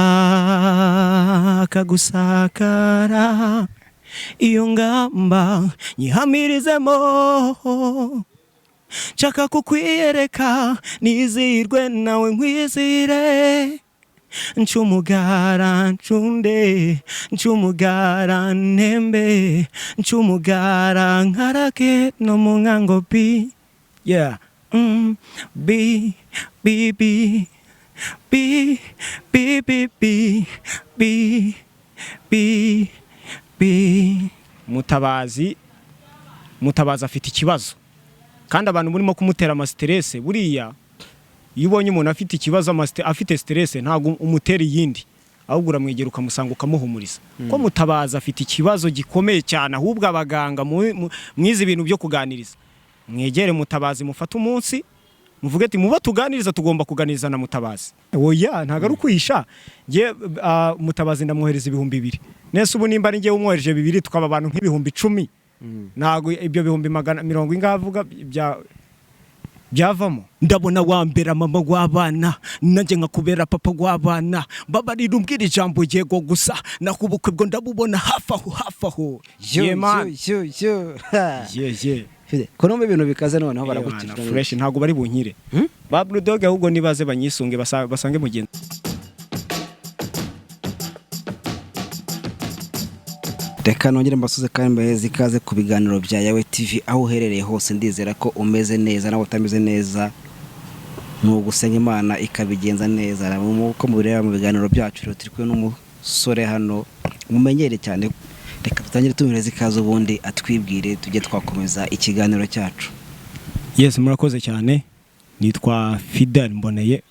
Shaka gusakara iyo ngamba nyihamirizemo, nshaka kukwiyereka, nizihirwe nawe nkwizire. Ncumugara ncunde, ncumugara ntembe, ncumugara nkarake no mu nkango b yeah b b b b b b b b b b. Mutabazi, Mutabazi afite ikibazo kandi abantu murimo kumutera ama stress. Buriya iyo ubonye umuntu afite ikibazo, afite stress, ntabwo umutera iyindi, ahubwo uramwegera ukamusanga ukamuhumuriza ko Mutabazi afite ikibazo gikomeye cyane. Ahubwo abaganga mwize ibintu byo kuganiriza, mwegere Mutabazi, mufate umunsi muvuge ati muba tuganiriza, tugomba kuganiriza na Mutabazi. Oya, ntabwo ari ukwihisha. Njye Mutabazi ndamwohereza 2000. Nese ubu nimba ari njyewe umwohereje 2000, tukaba abantu nk'ibihumbi 10, ntabwo ibyo bihumbi magana mirongo ingahe avuga bya byavamo? Ndabona wambera mama w'abana, nanjye nkakubera papa w'abana. Mbabarira umbwira ijambo yego gusa, naho ubukwe bwo ndabubona hafi aho, hafi aho. Yo. Yeah, man. Yo yo yo. Yeah. Ko numva ibintu bikaze noneho Ewana, baragukijwe? Fresh, ntabwo bari bunkire. Hmm? Ba Bulldog ahubwo nibaze banyisunge, basange mugenzi. Reka nongere mbasuze kandi mbaheze ikaze ku biganiro bya Yawe TV. Aho uherereye hose ndizera ko umeze neza, nawe utameze neza ni ugusenga Imana ikabigenza neza. Uko mubireba mu biganiro byacu rero, turi kumwe n'umusore hano mumenyere cyane. Reka dutangire tumuhereza ikaze, ubundi atwibwire tujye twakomeza ikiganiro cyacu. Yes, murakoze cyane. Nitwa Fidel Mboneye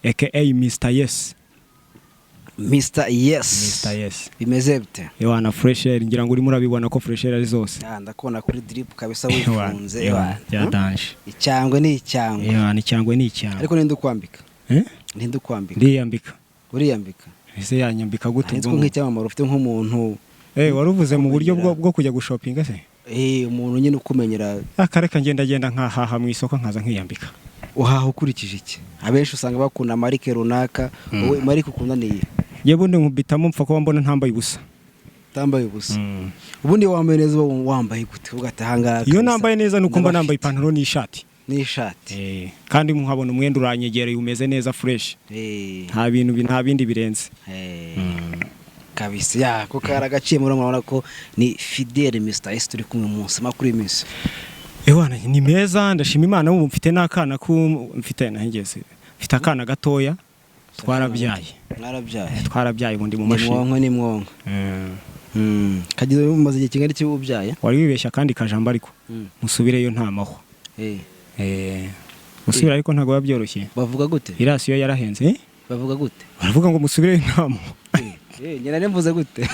aka Mr Yes. Mr Yes. Mr Yes. Bimeze bite? Ewana, fresh air, ngira ngo urimo urabibona ko fresh air ari zose. Ah, ndakubona kuri drip kabisa. Ewana, wifunze. ewana, Ewana. bya danger. Icyangwe ni icyangwe. Ewana, icyangwe ni icyangwe. Ariko ninde ukwambika? Eh? Ninde ukwambika? Ndiyambika. Uriyambika? Ese yanyambika gute? Nzi Ubwo ko nk'icyamamare ufite nk'umuntu. Eh, wari uvuze mu buryo bwo kujya gushopinga se? Eh, umuntu nyine ukumenyera. Akareka ngenda ngenda nkahaha mu isoko, nkaza nkiyambika. Uhaha ukurikije iki? Abenshi usanga bakunda marike runaka. Wowe marike ukunda ni iyihe? Yewe, ubundi nkubitamo mpfa kuba mbona ntambaye ubusa. Utambaye ubusa. Ubundi iyo wambaye neza uba wambaye gute? Uvuga ati ahangaha Iyo kabisa nambaye neza nuko mba nambaye ndabafite. ipantaro n'ishati. N'ishati. Eh, kandi nkabona umwenda uranyegereye, umeze neza, fresh. Nta bintu nta bindi birenze. Kabisa ya ko kari agaciro. Murabona ko ni Fidel Mr S turi kumwe munsi. Makuru y'iminsi? Ewana, ni meza, ndashima Imana. Ubu mfite n'akana ku mfite nahigeze, mfite akana gatoya, twarabyaye. Mwarabyaye? Twarabyaye, ubundi mu Ni mashini. mwonko, ni mwonko. Kagize umaze igihe kingana iki ubyaye? Wari wibeshya kandi kajambo ariko. Musubireyo nta mahwa. Eh, gusubira ariko ntabwo biba byoroshye. Bavuga gute? Irasiyo yarahenze, eh? Bavuga gute? Baravuga ngo musubireyo nta mahwa. Eh, nyina nimvuze gute?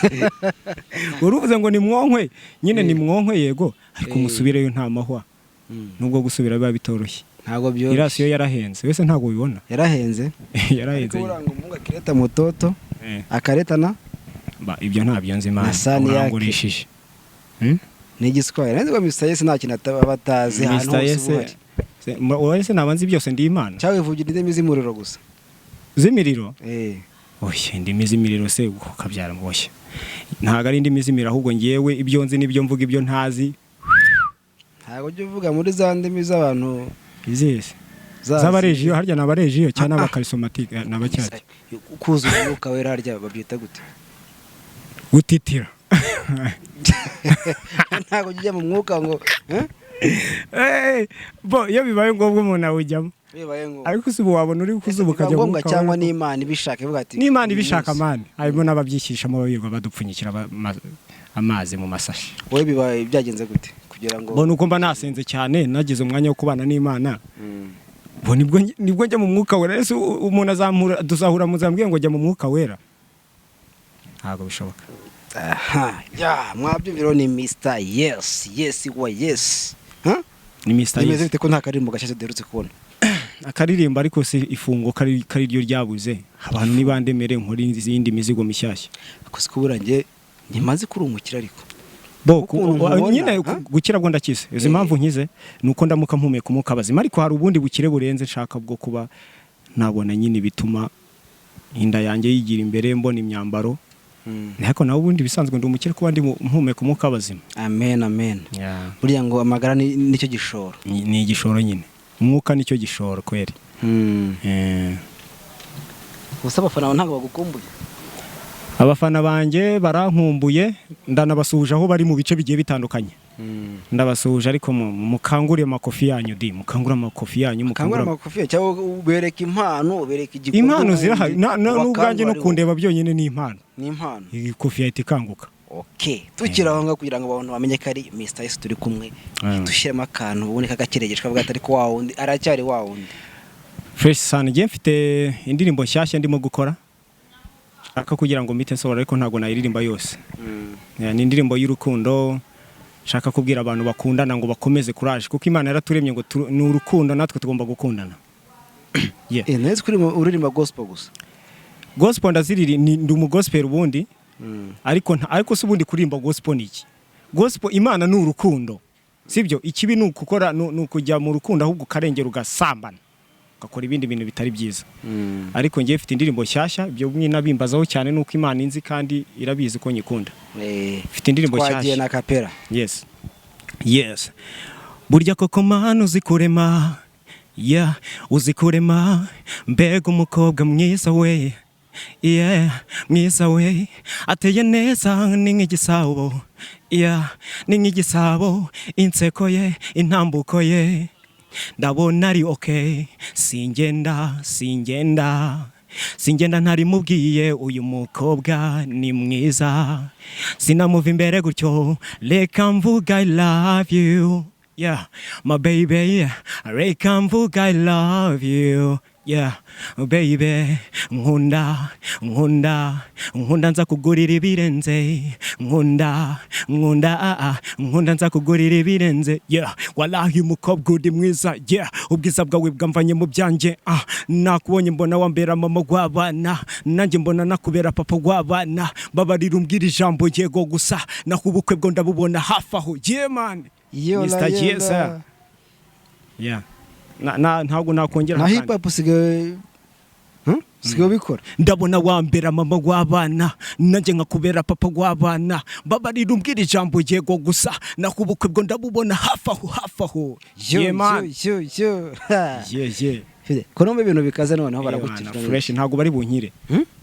Wari uvuze ngo ni mwonkwe nyine, ni mwonkwe yego, ariko musubireyo nta mahwa, nubwo gusubira biba bitoroshye. Ntabwo byoroshye. Irasiyo yarahenze wese, ntabwo ubibona? Yarahenze. Yarahenze. Ariko buranga umuhungu akireta mutoto akareta na Ba, ibyo ntabyo nzi Imana. Na sani yake. Urangurishije. N'igiswahili. Nanzi ngo Mr Yes nta kintu aba atazi ahantu Mr. hose Yes. uba uhari. Wowe se naba nzi byose? Ndi Imana? Cyangwa wivugira indimi z'umuriro gusa? Z'imiriro? Eh. Oya, indimi z'imiriro se ukabyara? Oya, ntabwo ari indimi z'imiriro, ahubwo ngewe ibyo nzi nibyo mvuga, ibyo ntazi. Ntabwo ujya uvuga muri za ndimi z'abantu? Izihe se? Z'abarejiyo harya? Ni abarejiyo cyangwa n'abakarisomatike? Ni abacyaki? Kuzuza umwuka wera harya babyita gute? Gutitira. Ntabwo ujya ujya mu mwuka ngo eh? Eh, bo iyo bibaye ngombwa umuntu awujyamo. Bibaye ngombwa. Ariko si ubu wabona uri kuzuba Biba ukajya mu ngombwa mwuka cyangwa wera? n'Imana ibishaka ivuga ati N'Imana uyu ibishaka munsi. Mani harimo n'ababyishyishamo birirwa badupfunyikira amazi mu masashi. Wowe bibaye byagenze gute kugira ngo Bo nuko mba nasenze cyane, nagize umwanya wo kubana n'Imana. Bo nibwo njya mu mwuka wera. Ese umuntu azamura tuzahura muzambwiye ngo jya mu mwuka wera? Ntabwo bishoboka. Aha ya mwabyumviro ni Mr Yes, Yes wa Yes. Huh? Ni Mr. Bimeze Yes. bite ko nta karirimbo gashyashya duherutse kubona? Akaririmba ariko si ifungo kari ryo ryabuze. Abantu nibandemere nkora izindi mizigo mishyashya. Akoze ko burangiye ntimaze kuri umukire ariko. Bo Ukuntu nkubona, nyine ha? gukira bwo ndakize. Izi mpamvu nkize ni uko ndamuka mpumeka umwuka bazima, ariko hari ubundi bukire burenze nshaka bwo kuba nabona nyine bituma Inda yanjye yigira imbere, mbona imyambaro. Ariko nawe ubundi bisanzwe ndi umukire, kuba ndi mpumeka umwuka w'abazima. Amen, amen. Burya ngo amagara nicyo gishoro. Ni igishoro nyine, umwuka nicyo gishoro kweri. Gusa abafana bawe ntabwo bagukumbuye? Abafana banjye barankumbuye, ndanabasuhuje aho bari mu bice bigiye bitandukanye. Ndabasuhuje, ariko mukangure amakofi yanyu di, mukangure amakofi yanyu. Kangura Mukangure amakofi, cyangwa ubereka impano, ubereka igikorwa. Impano zirahari. N'ubwanjye no Wakangura. kundeba byonyine ni impano. Ni impano. Iyi kofi yahita ikanguka. Okay, tukiri aho ngaho, kugira ngo abantu bamenye ko ari Mr. Yesu turi kumwe, dushyiremo akantu ubundi k'agakiregesho kavuga ati: "Ariko wa wundi aracyari wa wundi." Fresh sana. Ngiye mfite indirimbo nshyashya ndimo gukora, nshaka kugira ngo mpite nsohora, ariko ntabwo nayiririmba yose. Ni indirimbo y'urukundo, nshaka kubwira abantu bakundana ngo bakomeze courage, kuko Imana yaraturemye ngo ni urukundo, natwe tugomba gukundana. Yeah. Nzi ko uririmba gospel gusa. Gospel ndaziriri, ndi umu gospel ubundi. Ariko ariko se ubundi kuririmba gospel ni iki? Gospel, Imana ni urukundo, sibyo? Ikibi ni ukukora, ni ukujya mu rukundo ahubwo ukarengera, ugasambana, ugakora ibindi bintu bitari byiza. Ariko ngiye mfite indirimbo nshyashya. Ibyo mwinabimbazaho cyane nuko Imana inzi kandi irabizi ko nyikunda. Mfite indirimbo Twagiye nshyashya. na kapera. Yes, burya koko Mana uzi kurema, yeah, uzi kurema. Mbega umukobwa mwiza we, yeah, mwiza we, ateye neza, ni nk'igisabo, yeah, ni nk'igisabo. Inseko ye, intambuko ye, ndabona ari okay. Singenda, singenda, singenda ntarimubwiye. Uyu mukobwa ni mwiza, sinamuva imbere gutyo. Reka mvuga I love you, yeah, my baby. Reka mvuga I love you, yeah, baby. Nkunda, nkunda, nkunda, nza kugurira ibirenze. Nkunda, nkunda, ah, ah, nkunda, nza kugurira ibirenze, yeah. Wallahi umukobwa uri mwiza, yeah. Ubwiza bwawe bwamvanye mu byanjye, ah. Nakubonye mbona wambera mama w'abana, nanjye mbona nakubera papa w'abana. Babarira umbwira ijambo yego gusa, naho ubukwe bwo ndabubona hafi aho. Yeah man. Yola, Mr. yola. Yes, yeah. Ntabwo nakongera Na akandi. hip hop usigaye, usigaye ubikora. Ndabona wambera mama w'abana, nanjye nkakubera papa w'abana. Babarira umbwira ijambo yego gusa, naho ubukwe bwo ndabubona hafi aho, hafi aho. Yo. Yeah, man. Yo, yo, yo. Yeah, yeah. Fide, ko numva ibintu bikaze noneho Yeah, baragukira. man, fresh, ntabwo bari bunkire.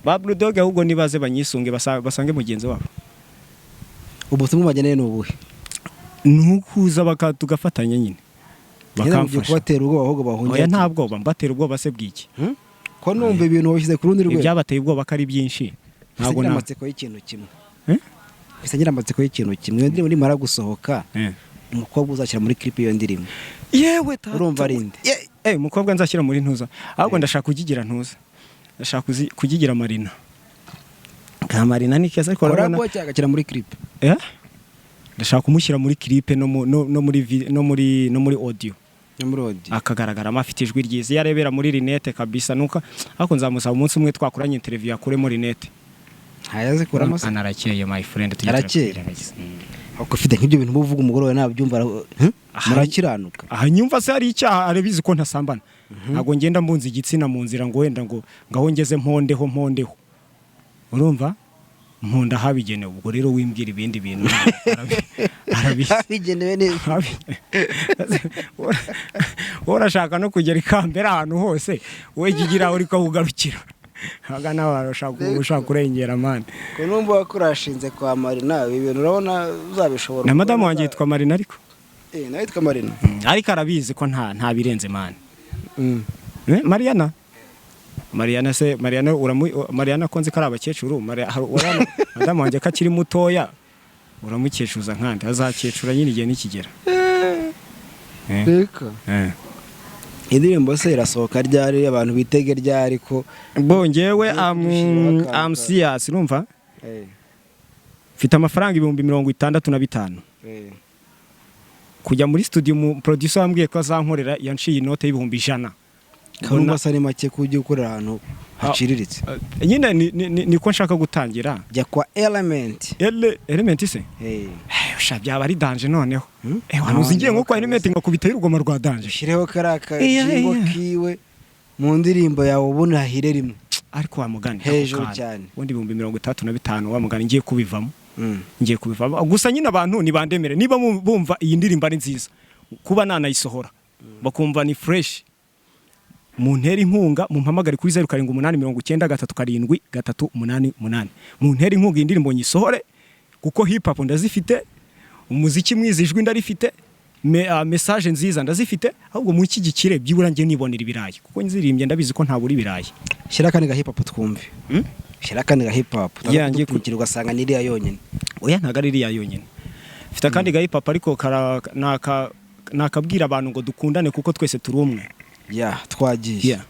Ba Bulldog ahubwo nibaze banyisunge, basange mugenzi wabo. Ubutumwa bageneye ni ubuhe? Nukuza tugafatanya nyine. Nyine mugiye Bakamfasha. kubatera ubwoba ahubwo bahungira. Oya, nta bwoba. Mbatera ubwoba se bwiki? Ko numva ibintu wabishyize ku rundi rwego. Ibyabateye ubwoba ko ari byinshi, ntabwo ntabwo na amatsiko y'ikintu kimwe. Eh? Mfite ngira amatsiko y'ikintu kimwe. Iyo ndirimbo nimara gusohoka, umukobwa uzashyira muri clip iyo ndirimbo, Yewe tata. urumva ari nde? Umukobwa nzashyira muri ntuza, ahubwo ndashaka kugigira ntuza, ndashaka kugigira Marina. Ka Marina ni keza, ariko urabona Collabo cyangwa agashyira muri clip? Eh? Ndashaka kumushyira muri clip no mu- no no muri vi- no muri no muri audio. No muri audio. Akagaragaramo afite ijwi ryiza, iyo arebera muri lunettes kabisa. Nuko ariko nzamusaba umunsi umwe twakoranye interview akuremo lunettes. Ntayazikuramo se? Anarakeye, my friend, tujye Arakeye? turakwirengagiza. Ariko ufite nk'ibyo bintu uba uvuga, umugore wawe nabyumva murakiranuka? Aha nyumva se hari icyaha? Arabizi ko ntasambana. Ntabwo ngenda mbunza igitsina mu nzira ngo wenda ngo ngaho ngeze mpondeho, mpondeho. Urumva, mponda ahabigenewe. Ubwo rero wimbwira ibindi bintu, arabizi. Habigenewe neza. Wowe urashaka no kugera ikambere ahantu hose, wowe jya ugira aho uri kugarukira. Aha nawe ushaka kurengera, man. Ko numva wakurashinze kwa Marina, ibi bintu urabona uzabishobora? Na madamu wanjye yitwa Marina ariko. Eh, nawe yitwa Marina? Ariko arabizi ko nta birenze, man. Mariana, Mariana se, Mariana uramu Mariana ko nzi ko ari abakecuru. Madamu wanjye ko akiri mutoya, uramukecuza nkandi? Azakecura nyine igihe nikigera. Reka. Indirimbo se irasohoka ryari? Abantu bitege ryari ko Bo njyewe ugiye kudushyiraho akantu am serious, urumva? Mfite amafaranga 65,000. Kujya muri studio, mu producer wambwiye ko azankorera yanciye inote y'100,000. Karumva se ari make ko ujya ukorera ahantu haciriritse? Nyine niko nshaka gutangira. Jya kwa Element. Element se? Sha, byaba ari danger noneho. Wanuzi ngiye nko kwa Element ngakubitayo urugoma rwa danger. Ushyireho kariya kajingo kiwe mu ndirimbo yawe, ubundi hahire rimwe. Ariko wa mugani ako Hejuru kantu. cyane. Ubundi 65,000, wa mugani, ngiye kubivamo. Ngiye kubivamo. Gusa nyine abantu nibandemere, niba bumva iyi ndirimbo ari nziza kuba nanayisohora, bakumva ni fresh, muntere inkunga, mumpamagare kuri 0789373888. Muntere inkunga iyi ndirimbo nyisohore, kuko hip hop ndazifite, umuziki mwiza, ijwi ndarifite, message nziza ndazifite. Ahubwo munshyigikire, byibura njye nibonera ibirayi, kuko nzirimbye ndabizi ko ntabura ibirayi. Shyira akandi ga hip hop twumve. Hmm? Shyira akandi ga hip hop. Yeah, ngiye Utaza ugasanga ni iriya yonyine. Oya, ntabwo ari iriya yonyine. Mfite akandi ga hip hop, ariko nakabwira abantu ngo dukundane kuko twese turi umwe. Ya, twagiye. Yeah.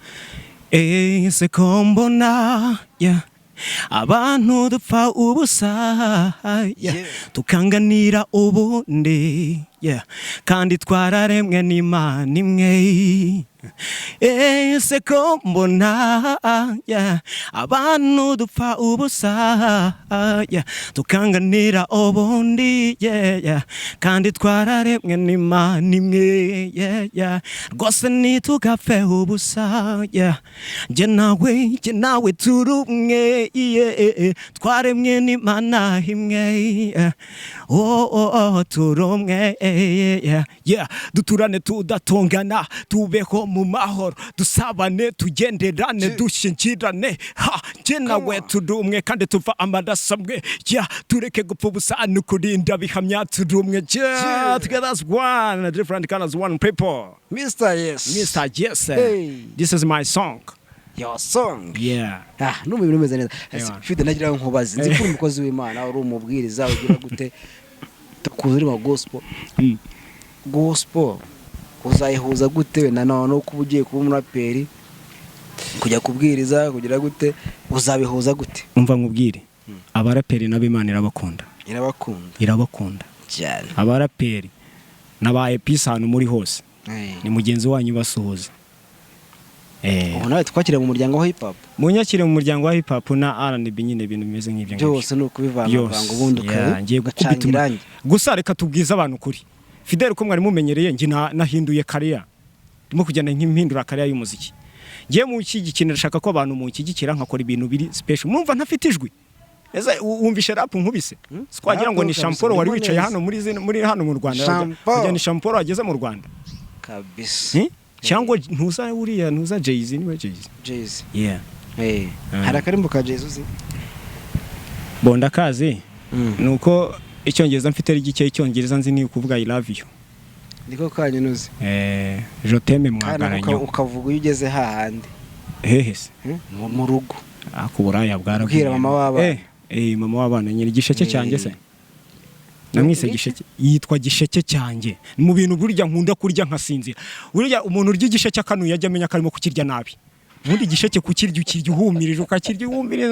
Ese ko mbona, yeah, abantu dupfa ubusa, yeah, Yeah. tukanganira ubundi, yeah, kandi twararemwe n'Imana imwe. Ese ko mbona, yeah, abantu dupfa ubusa, yeah, tukanganira ubundi, yeah, kandi twararemwe n'Imana imwe, yeah. Rwose ntitugapfe ubusa, yeah. Njye nawe turi umwe, yeah. Twaremwe n'Imana imwe, yeah. Oh, turi umwe, yeah. Duturane tudatongana, tubeho mu mahoro, dusabane, tugenderane, dushyingirane. Ha, njye nawe turi umwe kandi tuva amaraso amwe, yeah. Tureke gupfa ubusa, ni ukurinda bihamya turi umwe, yeah. Together as one, different colors, one people. Mr. Yes. Mr. Yes. Hey. This is my song. Your song. Yeah. Ah, n'ubu ibintu bimeze neza. Ewa. Fide, nagira ngo nkubaze, nzi ko uri umukozi w'Imana, uri umubwiriza, ugira gute, tukuzi uri mu gospel. Gospel uzayihuza gute we na none no kuba ugiye kuba umuraperi, kujya kubwiriza, kugira gute, uzabihuza gute? Umva nkubwire, abaraperi nabo Imana irabakunda. Irabakunda. Irabakunda. Cyane. Abaraperi nabaye peace ahantu muri hose. Eh. Ni mugenzi wanyu basuhuza. Ubu nawe twakiriye mu muryango wa hip hop. Munyakire mu muryango wa hip hop na R&B nyine, ibintu bimeze nk'ibyo ngibyo. Byose ni ukubivangavanga ubundi Yeah, ngiye ugacanga gukubita irangi. Gusa reka tubwize abantu ukuri, Fidel, ko mwari mumenyereye njye nahinduye career, ndimo kugenda nk'impindura career y'umuziki. Ngiye mu nshyigikira, ndashaka ko abantu munshyigikira nkakora ibintu biri special. Mwumva ntafite ijwi? Ese wumvishe rap nkubise? Twagira ngo ni Rap Shamporo wari kabisa, wicaye urimo hano muri hano mu Rwanda. Jean Paul. Wagira ni Shamporo wageze mu Rwanda. Kabisa. Cyangwa ntuza uriya, ntuza Jay-Z, niwe Jay-Z. Jay-Z. Yeah. Eh. Hari akarimbo ka Jay-Z uzi? Bonda kazi nuko icyongereza mfite ari gike. Icyongereza nzi ni ukuvuga "I love you". Niko kanyu uzi? Eh, je t'aime. Kandi Mwagaranyo. ukavuga iyo ugeze hahandi. Hehe se? Hmm? Mu rugo. Ako buraya bwaragwiriye. Ubwira mama w'abana. Eh, mama w'abana nyine, igisheke cyanjye se. Namwise gisheke, yitwa gisheke cyanjye. Mu bintu burya nkunda kurya nkasinzira. Burya umuntu urya igisheke akanuye ajya amenya ko arimo kukirya nabi. Ubundi igisheke kukirya, ukirya uhumirije, ukakirya uhumirije,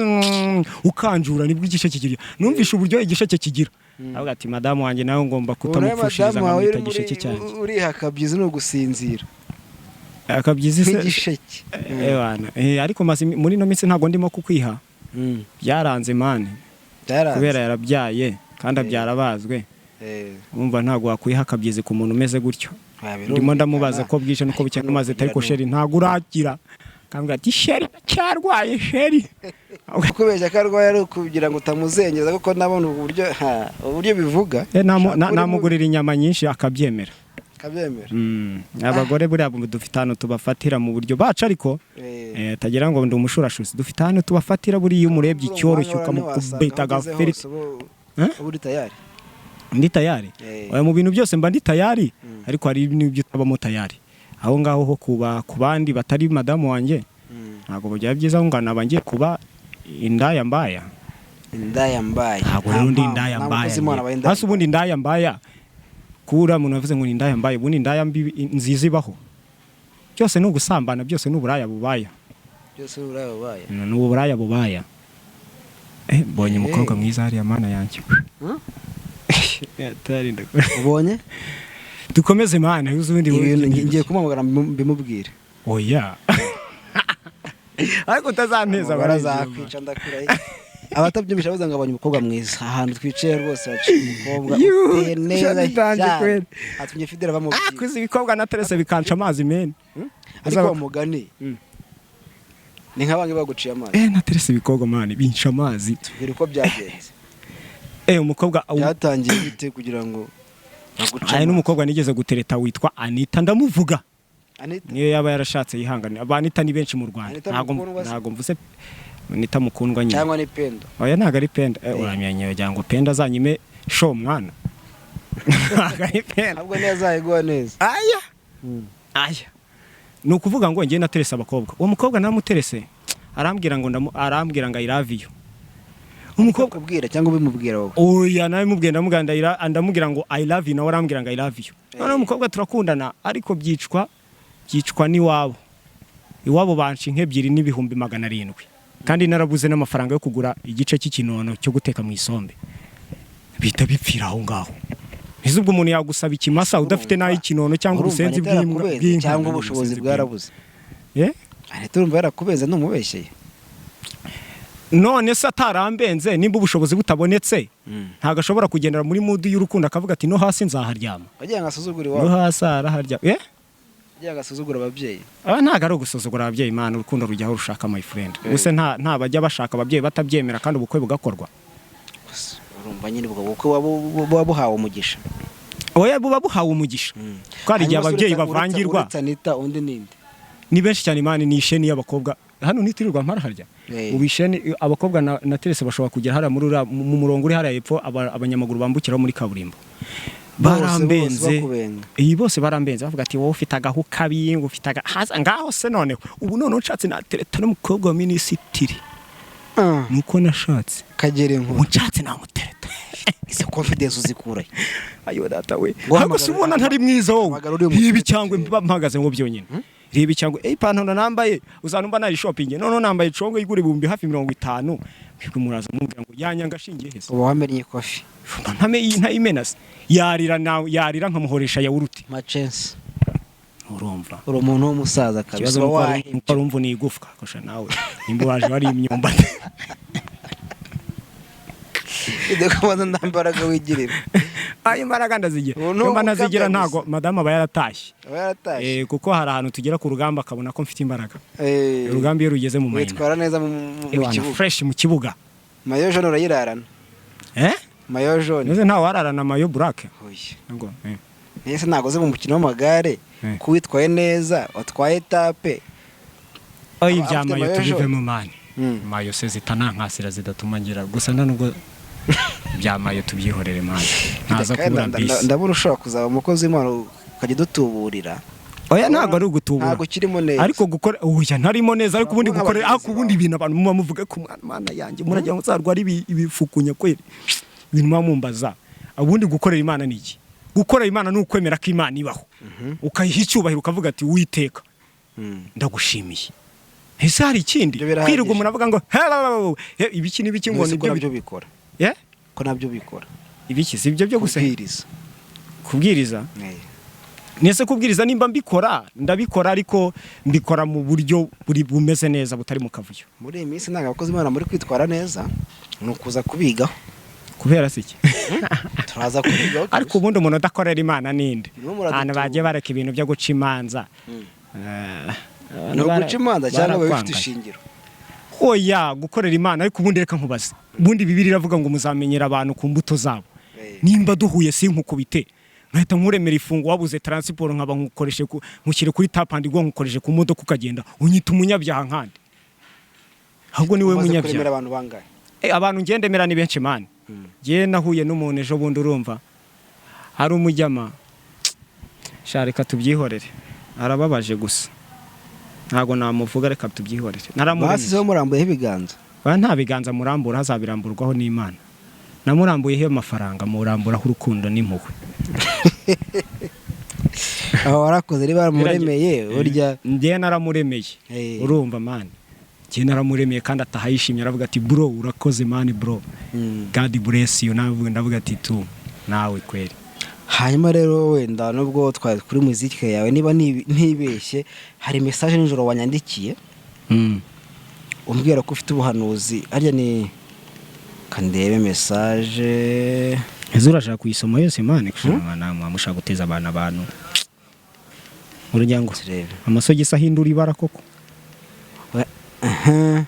ukanjura, nibwo igisheke kirya. Numvishe uburyo igisheke kigira. Avuga ati madamu wanjye nawe ngomba kutamupfushiriza, Madamu wawe nkamwita uri gisheke cyanjye. Uriha akabyizi ni ugusinzira. Akabyizi se? Nk'igisheke. Ewana. Ariko maze muri ino minsi ntabwo ndimo kukwiha. Byaranze man. Byaranze. Kubera yarabyaye kandi abyara abazwe. Umva, ntabwo wakwiha akabyizi ku muntu umeze gutyo. Birumvikana. Ndimo ndamubaza ko bwije nuko bukeye, maze ariko chéri ntabwo uragira, akambwira ati chéri cyarwaye chéri. Kubeshya ko arwaye ari ukugira ngo utamuzengeza, kuko nabona uburyo uburyo bivuga. Namugurira inyama nyinshi akabyemera. Akabyemera. Abagore buriya dufite ahantu tubafatira mu buryo bacu, ariko tagira ngo ndi umushurashuzi, dufite ahantu tubafatira. Buriya iyo umurebye icyoroshye ukamukubita agafiriti. Eh? Uba uri tayari. Ndi tayari. Oya, mu bintu byose mba ndi tayari, ariko hari n'ibyo utabamo tayari. Aho ngaho ho kuba ku bandi batari madamu wanjye ntabwo byaba byiza ngo naba ngiye kuba indaya mbaya. Indaya mbaya. Ntabwo rero ndi indaya Nta mbaya. mukozi Imana abaye indaya. Hasi ubundi indaya mbaya, kura umuntu yavuze ngo ni indaya mbaya, ubundi indaya mbi nziza ibaho? Byose ni ugusambana, byose ni uburaya bubaya. Byose ni uburaya bubaye. Ni uburaya bubaya. Mbonye umukobwa mwiza hariya, mana yanjye. Hmm? Yatarinda. Ubonye? Dukomeze mana, uzi ubundi Ibintu ngiye kumuhamagara mbimubwire. Oya, ariko utazanteza. Barazakwica, ndakurahiye. Abatabyumvisha bavuze ngo abonye umukobwa mwiza ahantu twicaye rwose, haciye umukobwa Yuhu, uteye neza shabitanze cyane. kweli. Atumye Fidela bamubwira. Kuzi ibikobwa naterese bikanca amazi men. Ariko wa mugani, Ni nk'abangi baguciye amazi? Naterese ibikobwa, man, binca amazi. Tubwire uko byagenze. Umukobwa Byatangiye bite kugira ngo baguce hari amazi? N'umukobwa nigeze gutereta witwa Anita, ndamuvuga. Anita? Niyo yaba yarashatse yihanganira. Aba Anita ni benshi mu Rwanda. Anita Ntago Mukundwa se? Ntago mvuze Anita Mukundwa nyine. Cyangwa ni Pendo? Oya, ntago ari Penda. Eh. Uramenye wagira ngo Penda azanyime show, mwana. Ntago ari Penda. Ahubwo niyo azayiguha neza. Aya aya, ni ukuvuga ngo ngiye naterese abakobwa. Uwo mukobwa naramuterese, arambwira ngo arambwira ngo "I love you." Umukobwa Kubwira cyangwa ubimubwira wowe? Oya, nawe mubwira, ndamubwira ndamubwira ngo "I love you", nawe arambwira ngo "I love you". Noneho umukobwa turakundana, ariko byicwa n'iwabo. Iwabo banca inka ebyiri n'700,000, kandi narabuze n'amafaranga yo kugura igice cy'ikinono cyo guteka mu isombe. Bihita bipfira aho ngaho. Ese ubwo umuntu yagusaba ikimasa udafite n'ay'ikinono cyangwa Urumva ubusenzi Anita bw'imbwa yarakubenze bw'inka? cyangwa ubushobozi Ubusenzi bwarabuze? bw'inka. Eh? Anita urumva yarakubenze, ntumubeshyeye? None se atarambenze, nimba ubushobozi butabonetse, ntabwo ashobora kugendera muri mood y'urukundo akavuga ati: "No hasi nzaharyama"? Wagira ngo asuzugure No iwabo. hasi araharyama, eh. Wagira ngo asuzugure ababyeyi. Aba ntabwo ari ugusuzugura ababyeyi, Imana. Urukundo rujya aho rushaka, my friend. Gusa nta bajya bashaka ababyeyi batabyemera kandi ubukwe bugakorwa. Gusa urumva nyine ubwo bukwe buba buhawe umugisha. Oya, buba buhawe umugisha ko hari igihe Hanyuma se ababyeyi bavangirwa. Uretse Anita, undi ninde? Ni benshi cyane, Imana. Ni isheni y'abakobwa hano ntitirirwa mpara harya. Ubu isheni abakobwa na Terese bashobora kugera hariya muri mu murongo uri hariya hepfo abanyamaguru bambukiraho muri kaburimbo. Barambenze. Bose bakubenga. Iyi bose barambenze, bavuga ati: "Wowe ufite agahu kabi, ngo ufite aga haza ngaho se." Noneho ubu noneho nshatse natereta n'umukobwa wa minisitiri. Nuko nashatse. Kagera Ubu inkuru. nshatse namutereta. Izo confidence uzikurahe? Ayo data we. Ngo Ntabwo se ubona ntari mwiza wowe? hamagara uriya musore Reba icyangwe. turebe. Mba mpagaze ngo byonyine, reba icyangwe. Ipantaro nambaye uzanumva nari shopping. Noneho nambaye congo igura 50,000 hafi. Mwebwe muraza mubwira ngo yanyanga ashingiye hese? Uba wamennye kofi. Ntame ntayimena se, yarira nawe, yarira nkamuhoresha yawurute. Macensi. Urumva? Uri umuntu w'umusaza kabisa. Ikibazo Uba nuko wahebye. Nuko ari umva ni igufwa kosha nawe nimba waje wari imyumbati. Ibyo kubanza nta mbaraga wigirira. Ayo imbaraga ndazigira. Ubu ni Iyo mba ntazigira, ugukabya ntago gusa. Madamu aba yaratashye. Aba yaratashye. Kuko hari ahantu tugera ku rugamba akabona ko mfite imbaraga. Urugamba iyo rugeze mu mayina, Witwara neza mu ewana, kibuga. Fresh mu kibuga. Maillot jaune urayirarana? Eh? Maillot jaune. Neze ntawe wararana maillot black. Oya. Ngo, Ese ntabwo uzi mu mukino w'amagare ko witwaye neza watwaye etape? Oya, Aba ibya afite maillot maillot tubivemo, man. Mm. Maillot se zitanankasira zidatuma ngira gusa, nta nubwo bya maillot tubyihorere, man, ntaza Kandi kubura bisi. Ndabona ushobora kuzaba umukozi w'Imana ukajya udutuburira. Oya, ntabwo ari ugutubura. Ntabwo ukirimo neza. Ariko gukora, oya, ntarimo neza, ariko ubundi Urabona gukora, abagenzi ariko ubundi bawe. ibintu abantu muba muvuga ku mwana, mana yanjye, muragira ngo nzarware ibifukunya kweri? Ibintu muba mumbaza. Ubundi gukorera Imana ni iki? Gukorera Imana ni ukwemera ko Imana ibaho, ukayiha icyubahiro, ukavuga ati: "Uwiteka, ndagushimiye." Ese hari ikindi? Ibyo birahagije. Kwirirwa umuntu avuga ngo "He, ibiki n'ibiki", ngo Mwese ko nibyo nabyo bikora? Yeah? Ko nabyo bikora? Ibiki? Si ibyo byo gusa? Kubwiriza. Kubwiriza? Nese kubwiriza nimba mbikora, ndabikora, ariko mbikora mu buryo buri bumeze neza, butari mu kavuyo. Muri iyi minsi ntabwo abakozi b'Imana muri kwitwara neza, ni ukuza kubigaho. Kubera se iki? Turaza kubigaho. Ariko ubundi umuntu udakorera Imana ninde? Niwe muradutuba. Abantu bagiye bareka ibintu byo guca imanza. Ni uguca imanza cyangwa biba bifite Barakwangaye. ishingiro? Oya, gukorera Imana. Ariko ubundi reka nkubaze, ubundi Bibiliya iravuga ngo muzamenyera abantu ku mbuto zabo. Nimba duhuye sinkukubite, nkahita nkuremera ifungo, wabuze transport, nkaba nkukoreshe nkushyire kuri tap and go, nkukoreshe ku modoka ukagenda, unyita umunyabyaha nkandi? Ahubwo niwe Umaze munyabyaha. kuremera abantu bangahe? Abantu ngendemera ni benshi, man. Ngiye nahuye n'umuntu ejo bundi, urumva, hari umujyama sha, reka tubyihorere, arababaje gusa ntabwo namuvuga, reka tubyihorere. Naramuremeye. Basizeho murambuyeho ibiganza? Ba, nta biganza murambura, hazabiramburwaho n'Imana. Namurambuyeho amafaranga, muramburaho urukundo n'impuhwe. Aho warakoze niba waramuremeye burya. Njye naramuremeye. Urumva, man, njye naramuremeye kandi ataha yishimye, aravuga ati: "Bro, urakoze, man, bro. God bless you." Nawe ndavuga ati: "Tu nawe kweri." Hanyuma rero wenda nubwo twari kuri muziki yawe, niba ntibeshye hari message nijoro wanyandikiye umbwira ko ufite ubuhanuzi. Harya ni kandebe message. Ese urashaka kuyisoma yose, man? Kushaka mushaka guteza abantu urugero Turebe. amasogisi ahindura ibara koko? Aha.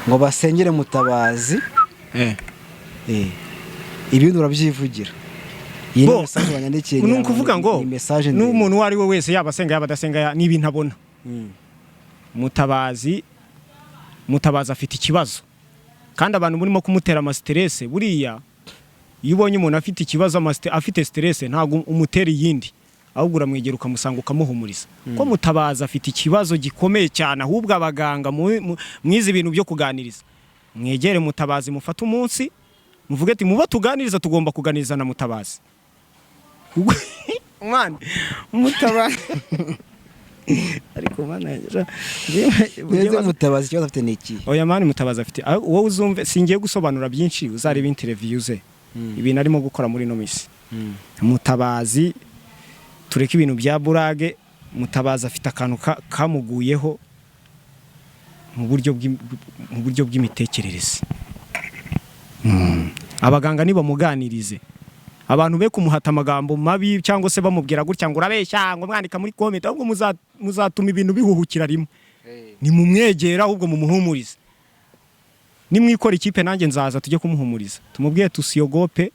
Ngo basengere Mutabazi. Ibindi urabyivugira. Iyi ni Bo, message banyandikiye. Ni ukuvuga ngo ni message ndende. n'umuntu uwo ari we wese, yaba asenga yaba adasenga, n'ibintu abona. Mutabazi afite ikibazo, kandi abantu murimo kumutera ama stress. Buriya iyo ubonye umuntu afite ikibazo, afite stress, ntabwo umutera iyindi, ahubwo uramwegera ukamusanga ukamuhumuriza ko Mutabazi afite ikibazo gikomeye cyane. Ahubwo abaganga mwize ibintu byo kuganiriza, mwegere Mutabazi, mufate umunsi muvuge ati mubo tuganiriza tugomba kuganiriza na Mutabazi. Mwana Mutabazi, ariko mana yanjye, Neze Mutabazi ikibazo afite ni iki? Oya man, Mutabazi afite, wowe uzumve, singiye gusobanura byinshi, uzareba interview ze, ibintu arimo gukora muri ino minsi. Mutabazi, tureke ibintu bya burage. Mutabazi afite akantu kamuguyeho mu buryo bw'imitekerereze. Abaganga nibamuganirize, abantu be kumuhata amagambo mabi cyangwa se bamubwira gutya ngo urabeshya, ngo mwandika muri comment, ahubwo muzatuma ibintu bihuhukira rimwe. Nimumwegera ahubwo mumuhumurize. Nimwikora ikipe, nanjye nzaza tujye kumuhumuriza, tumubwiye tusiyogope,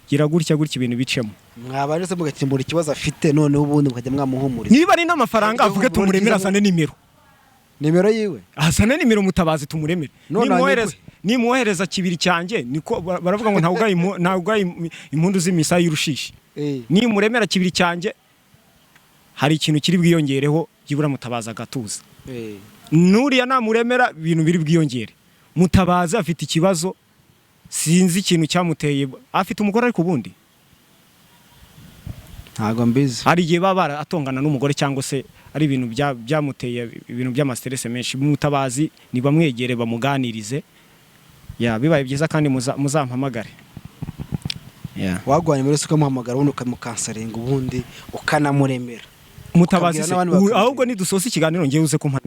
gira gutya gutya, ibintu bicemo. Mwabanje se mugakemura ikibazo afite, noneho ubundi mukajya mwamuhumuriza? Niba ari n'amafaranga, avuge tumuremere, azane nimero. Nimero yiwe? Azane nimero Mutabazi tumuremere. None Nimwohereza kibiri cyanjye, niko baravuga ngo ntawugaye impundu z'imisaya y'urushishi. Nimuremera kibiri cyanjye, hari ikintu kiri bwiyongereho, byibura Mutabazi agatuza. Nuriya namuremera, ibintu biri bwiyongere. Mutabazi afite ikibazo, sinzi ikintu cyamuteye. Afite umugore ariko ubundi? Ntabwo mbizi. Hari igihe baba baratongana n'umugore cyangwa se ari ibintu byamuteye ibintu by'ama stress menshi. Mutabazi nibamwegere bamuganirize. Ya, bibaye byiza kandi muzampamagare. Ya. Wagwanye muri se ukamuhamagara, ubundi ukamukansaringa, ubundi ukanamuremera. Mutabazi Ukabwira se n'abandi bakamuremera. Ahubwo nidusoza ikiganiro ngewe uze kumpa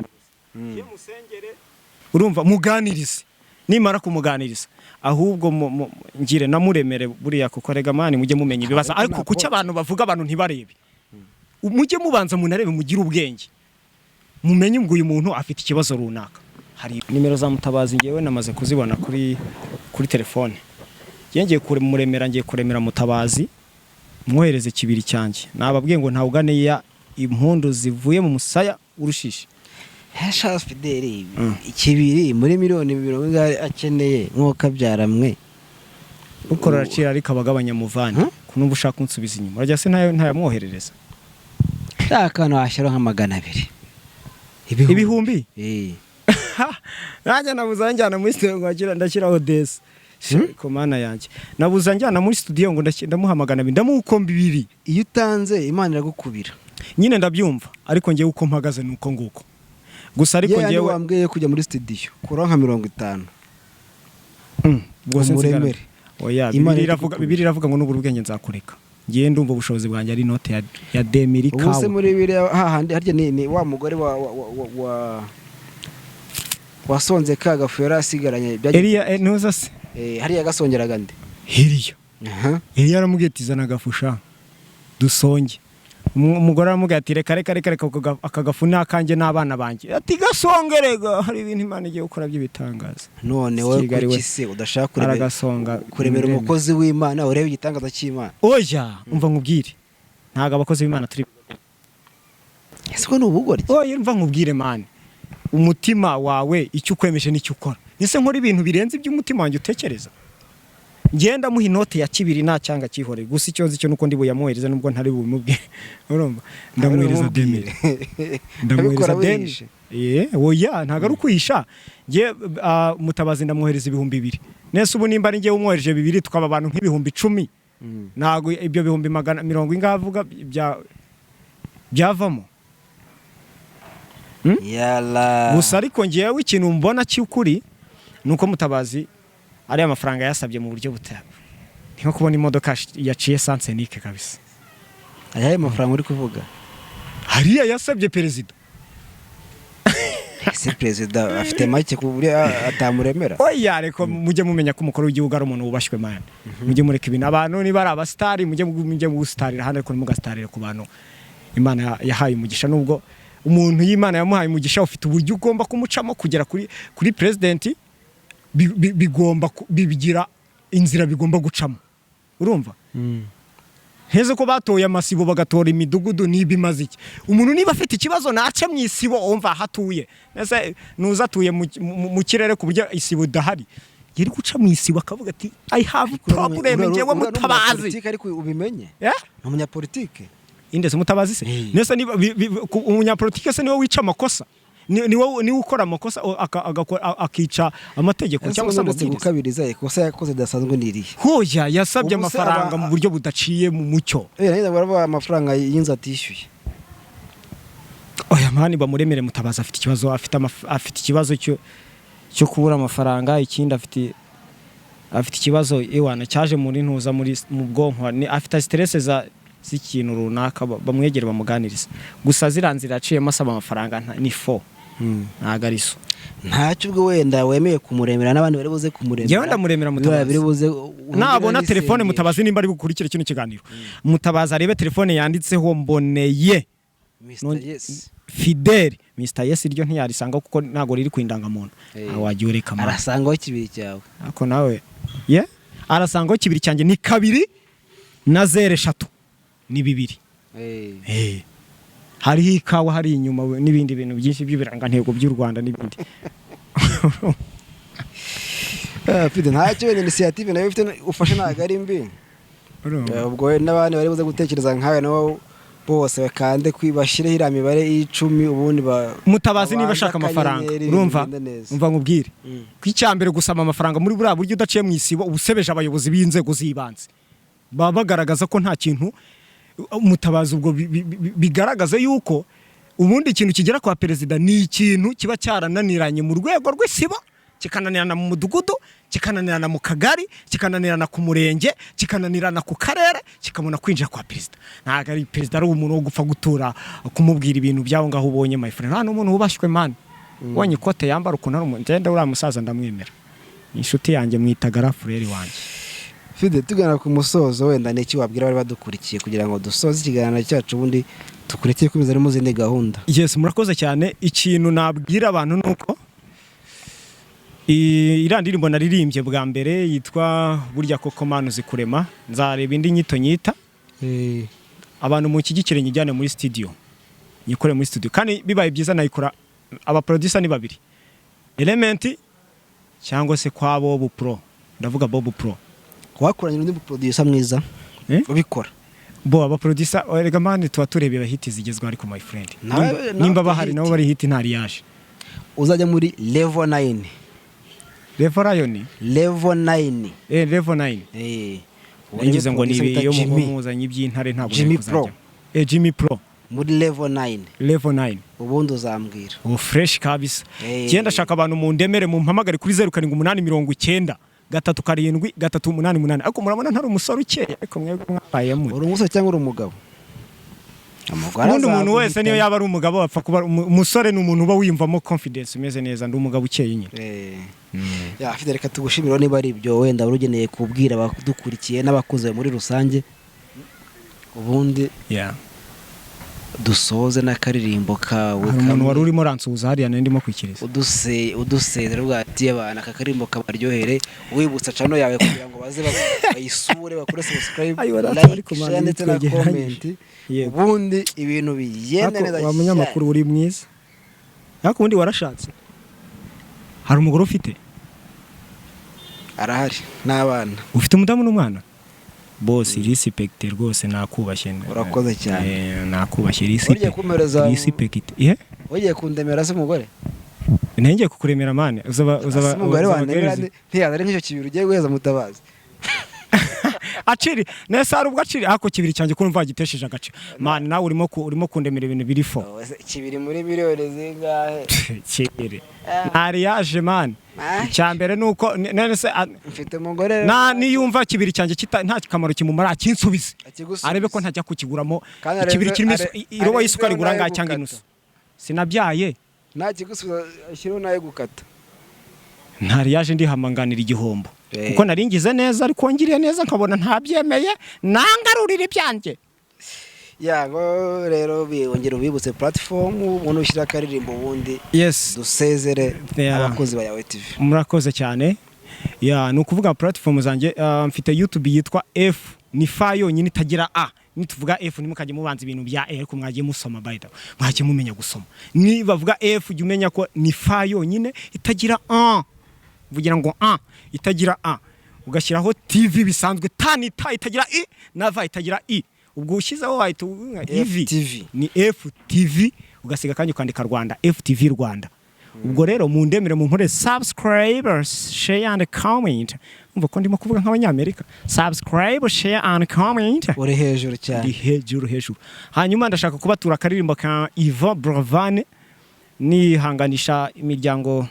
urumva muganirize. Nimara kumuganiriza, ahubwo ngire namuremere buriya, kuko rega man, mujye mumenya ibibazo. Ariko ariko kuki abantu bavuga abantu ntibarebe? Mujye mubanza munarebe, mugire ubwenge, mumenye ngo uyu muntu afite ikibazo runaka. Hari nimero za Mutabazi, ngewe namaze kuzibona kuri telefone. Ngiye kumuremera, ngiye kuremera Mutabazi, mwohereze kibiri cyanjye. Nababwiye ngo ntawuganiya impundu zivuye mu musaya urushishi. Hesha Fideli, ikibiri muri miliyoni 40 akeneye nk'uko abyaramwe. Ukora aracira, ariko abagabanya muvandi. Kunumva ushaka kunsubiza inyuma, urajya se ntayo ntayamwoherereza? Nta kantu washyiraho nka 200? Ibihumbi? Eh. Nanjye nabuze njyana muri studio ngo ndashyiraho desi. Ko mana yanjye, nabuze njyana muri studio ngo ndamuha 200, ndamuha uko bibiri. Iyo utanze, Imana iragukubira. Nyine ndabyumva, ariko ngewe uko mpagaze ni uko nguko gusa, ariko Ye yandi ngewe wambwiye kujya muri studio kuraho nka 50. Ubwo se nsigara- Umuremere. Oya. Imana Bibiliya iravuga iragukubira. Bibiliya iravuga ngo nubura ubwenge nzakureka. Ngewe ndumva ubushobozi bwanjye ari inote ya demiri. Ubu se kawa. muri biriya hahandi harya ni wa mugore wa wasonze ka gafu yari asigaranye Eliya, ntuza se? Eh, hariya gasongeraga nde? Eliya. Aha. Eliya aramubwiye ati zana agafu sha dusonge. Umugore aramubwira ati reka reka reka reka, aka gafu ni akanjye n'abana banjye. Ati gasongerega, hari ibintu Imana igiye gukora by'ibitangaza. None wowe Kigali we. kuki se udashaka kuremera Aragasonga. kuremera Muremure. umukozi w'Imana, urebe igitangaza cy'Imana? Oya, umva nkubwire, ntabwo abakozi b'Imana turi Ese ko ni ubugoryi? Oya, umva nkubwire man, umutima wawe icyo ukwemeje nicyo ukora. Ese nkora ibintu birenze iby'umutima wanjye utekereza? Ngenda muha inote ya kibiri nta cyanga cyihoreye. Gusa icyo nzi cyo nuko ndi buyamuhereze, nubwo ntari bubimubwire. Urumva, ndamwohereza demire, ndamwohereza Abikora deni. wihishe. Eh, oya, ntabwo ari ukwihisha. Nge Mutabazi ndamwohereza 2000. Nese ubu nimba ari ngewe umwohereje bibiri, tukaba abantu nk'ibihumbi 10, ntabwo ibyo bihumbi magana mirongo ingahe avuga byavamo? Yala. Gusa ariko ngewe ikintu mbona cy'ukuri ni uko Mutabazi ariya mafaranga yasabye mu buryo butaba, ni nko kubona imodoka yaciye sens unique kabisa. Ayahe mafaranga uri kuvuga? Hariya yasabye perezida. Ese perezida afite make ku buryo atamuremera? Oya, reko mujye mumenya ko umukuru w'igihugu ari umuntu wubashywe man. Mujye mureka ibintu, abantu niba ari abasitari mujye mujye gusitarira hano, ariko ntimugastarire ku bantu Imana yahaye umugisha, nubwo Umuntu y'Imana yamuhaye umugisha, ufite uburyo ugomba kumucamo kugera kuri president, bigomba bigira inzira bigomba gucamo, urumva? Heze ko batoye amasibo, bagatora imidugudu, niba imaze iki? Umuntu niba afite ikibazo nace mu isibo, wumva aho atuye. Ese nuza atuye mu kirere ku buryo isibo idahari? Yari guca mu isibo akavuga ati: "I have problem, njyewe Mutabazi." Umunyapolitike, ariko ubimenye, Eh? ni umunyapolitike. Inde se? Mutabazi se? Eh. Nese niba umunyapolitike se niwe wica amakosa, niwe ukora amakosa, akica amategeko cyangwa se uretse amabwiriza? Gukabiriza, ikosa yakoze ridasanzwe ni irihe? Hoya, yasabye Ubu se amafaranga mu buryo budaciye mu mucyo. Eh, nagize ngo baravuga amafaranga y'inzu atishyuye. Oya man, bamuremere. Mutabazi afite ikibazo, afite ikibazo cyo kubura amafaranga. Ikindi afite ikibazo iwana cyaje muri ntuza muri mu bwonko, afite stress za z'ikintu runaka. Bamwegere bamuganirize. Gusa ziriya nzira yaciyemo asaba amafaranga ni fo, ntago ari so. Ntacyo, ubwo wenda wemeye kumuremera n'abandi bari buze kumuremera. Njyewe ndamuremera Mutabazi. Biri buze. Nabona telefone, Mutabazi nimba ari bukurikire kino kiganiro, Mutabazi arebe telefone yanditseho Mboneye Mr. Yes. Fidel Mr Yes, iryo ntiyarisanga kuko ntabwo riri ku indangamuntu. Eh. Aho wagiye ureka man. Arasangaho kibiri cyawe. Ariko nawe ye arasangaho kibiri cyanjye, ni kabiri na zero eshatu ni bibiri. Eh. Hariho ikawa hari inyuma n'ibindi bintu byinshi by'ibirangantego by'u Rwanda n'ibindi. Ah, Fide, ntacyo, wenda initiative nayo ufite ufashe ntabwo ari mbi. Urumva? Eh, ubwo we n'abandi bari buze gutekereza nkawe nabo bose bakande bashyireho iriya mibare y'icumi, ubundi ba Mutabazi niba babanze ashaka amafaranga, akanyenyeri, ibintu urumva, bigende neza. umva nkubwire, ko icya mbere gusaba amafaranga muri buriya buryo udaciye mu isibo, uba usebeje abayobozi b'inzego z'ibanze, baba bagaragaza ko nta kintu. Mutabazi ubwo bigaragaza yuko ubundi ikintu kigera kwa perezida ni ikintu kiba cyarananiranye mu rwego rw'isibo, kikananirana mu mudugudu, kikananirana mu kagari, kikananirana ku murenge, kikananirana ku karere, kikabona kwinjira kwa perezida. Ntabwo ari perezida ari umuntu wo gupfa gutura kumubwira ibintu by'aho ngaho ubonye, my friend. Nta n'umuntu wubashywe man, ubonye ikote yambara ukuntu ari umuntu. Ngenda uriya musaza ndamwemera, ni inshuti yanjye, mwita garafureri wanjye. Fide, tugana ku musozo, wenda ni iki wabwira abari badukurikiye kugira ngo dusoze ikiganiro cyacu, ubundi tukurikire komeza no mu zindi gahunda? Yes, murakoze cyane. Ikintu nabwira abantu ni uko iriya ndirimbo naririmbye bwa mbere yitwa "Burya Koko Mana Uzi Kurema", nzareba indi nyito nyita. Abantu munshyigikire nyijyane muri studio, nyikore muri studio, kandi bibaye byiza nayikora abaproducer ni babiri, Element cyangwa se kwa Bob Pro, ndavuga Bob Pro. Wakoranye n'undi producer mwiza Eh? ubikora. Bo abaproducer, erega man, tuba turebera hit zigezweho, ariko my friend, Nawe nimba bahari hit. Nabo bari hit ntari yaje. Uzajya muri level 9. Level Lion? Level 9. Eh, level 9. Eh. Ngize ngo ni Producer ibi bita iyo Jimmy. muzanye iby'intare ntabwo Jimmy nari kuzajya. Eh, Jimmy Pro. Muri level 9. Level 9. Ubundi uzambwira. Ubu fresh kabisa. Eh. Genda shaka abantu mu ndemere, mumpamagare kuri 0789 37 388. Ariko murabona ntari umusore ukeye? Ariko mwebwe mwabaye muri Uri umusore cyangwa uri umugabo? Umugore Ubundi umuntu wese niyo azaguhitana. yaba ari umugabo apfa kuba umusore, ni umuntu uba wiyumvamo confidence, umeze neza. Ndi umugabo ukeye nyine. Eh. Ya Fide, reka tugushimire. Niba ari ibyo wenda wari ugeneye kubwira abadukurikiye n'abakuze muri rusange, ubundi yeah. dusoze n'akaririmbo kawe Hari umuntu kamwe. wari urimo aransuhuza hariya nari ndimo kwikiriza. Udusezera uvuga ati abantu aka karirimbo kabaryohere, wibutsa channel yawe kugira ngo baze bayisure, bakore subscribe, Ayo, warata, like, ariko man, share ndetse na twegeranye. comment, Yego. ubundi ibintu bigende Ariko neza wa munyamakuru, uri mwiza, ariko ubundi warashatse? Hari umugore ufite? Arahari n'abana. Ufite umudamu n'umwana? Bose respect rwose, nakubashye. Urakoze cyane. Eh, nakubashye. Ugiye Respect. kumpereza? Respect, eh. Ugiye kundemera se umugore? Ngiye kukuremera man, uzaba uzaba Ese umugore uzaba wandemera guhereza- ntiyaza ari nk'icyo kibiri ugiye guheza Mutabazi? Aciri nese hari ubwo aciri, ariko kibiri cyanjye ko numva gitesheje agaciro man, nawe urimo kundemera ibintu biri fo. Oh, ese kibiri muri miliyoni zingahe? Kibiri ntari yaje man. Ah. Icya mbere ni uko none se Mfite umugore. Na niyumva kibiri cyanjye kita nta kamaro kimumara, akinsubize. Akigusubize. Arebe ko ntajya kukiguramo Kandi ikibiri kirimo irobo y'isukari arenzeho igura n'ayo angahe cyangwa gukata. inusu? Sinabyaye. Nta kigusubiza, ashyiraho n'ayo gukata. Ntari yaje, ndihamanganira igihombo. Eh. Kuko nari ngize neza, ariko ngiriye neza nkabona ntabyemeye, nangarurira ibyanjye. Yago rero wongera ubibutse platform ubundi ushyira akaririmbo, ubundi dusezere abakozi ba Yawe TV. Murakoze cyane. Ya, ni ukuvuga platform zanjye, mfite YouTube yitwa F, ni fa yonyine itagira a. Nituvuga F ntimukajye mubanza ibintu bya E, ariko mwagiye musoma, by the way mwagiye mumenya gusoma. Nibavuga F jya umenya ko ni fa yonyine itagira a, vugira ngo a itagira a, ugashyiraho TV bisanzwe, ta ni ta itagira i na va itagira i. Ubwo ushyizeho wahita uvuga ivi. FTV. Ni FTV, ugasiga akanya ukandika Rwanda, FTV Rwanda. Ubwo rero mundemere munkore subscribers, share and comment. Umva ko ndimo kuvuga nk'abanyamerika: subscribe, share and comment. Uri hejuru Ndi cyane. hejuru hejuru. Hanyuma ndashaka kubatura akaririmbo ka Yvan Buravan, nihanganisha imiryango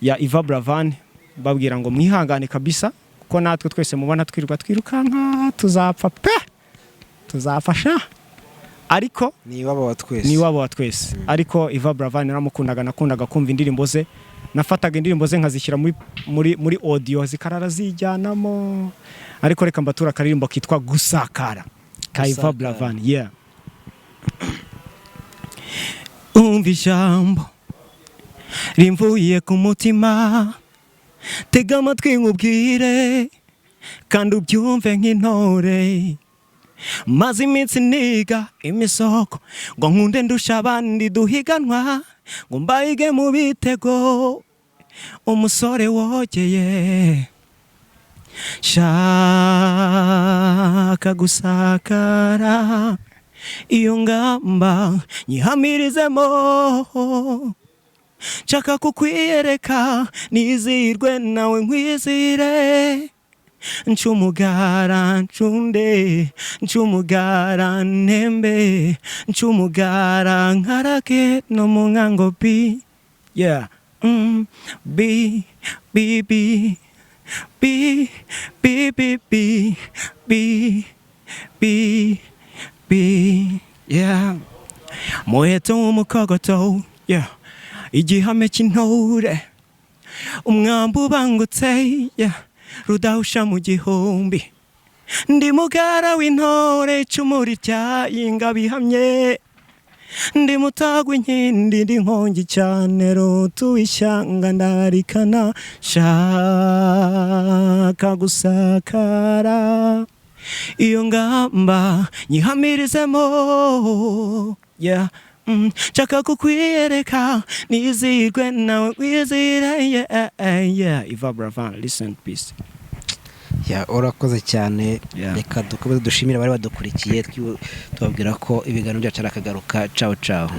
ya Yvan Buravan, babwira ngo mwihangane kabisa, kuko natwe twese mubona twirirwa twirukanka tuzapfa pe, tuzafasha, ariko Ni iwabo wa twese. Ni iwabo wa twese. Ariko Yvan Buravan naramukundaga, nakundaga kumva indirimbo ze, nafataga indirimbo ze nkazishyira muri audio zikarara zijyanamo. Ariko reka mbatura akaririmbo kitwa "Gusakara" ka Yvan Gusakara. Buravan. Yeah, umva ijambo rimvuye ku mutima, tega amatwi nkubwire kandi ubyumve nk'intore. Maze iminsi niga imisoko ngo nkunde ndusha abandi duhiganwa, ngo mbayige mu bitego umusore wogeye. Shaka gusakara, iyo ngamba nyihamirizemo. Nshaka kukwiyereka nizirwe nawe nkwizire. Ncumugara ncunde, ncumugara ntembe, ncumugara nkarake no mu nkango bi, yeah, b b b b b b b b b b, yeah. Muheto w'umukogoto, yeah, igihame cy'intore, umwambi ubangutse, yeah, rudahusha mu gihumbi. Ndi mugara w'intore, icumu rityaye, ingabo ihamye. Ndi mutagwa inkindi, ndi nkongi cyane, rutuwe ishyanga ndarikana. Shaka gusakara, iyo ngamba nyihamirizemo, yeah. Nshaka kukwiyereka nizirwe nawe wizire, yeah. Yvan Buravan, listen, peace. Ya, urakoze cyane. Yeah. Reka dukomeze dushimire abari badukurikiye, tubabwira ko ibiganiro byacu ari akagaruka. Cawo cawo.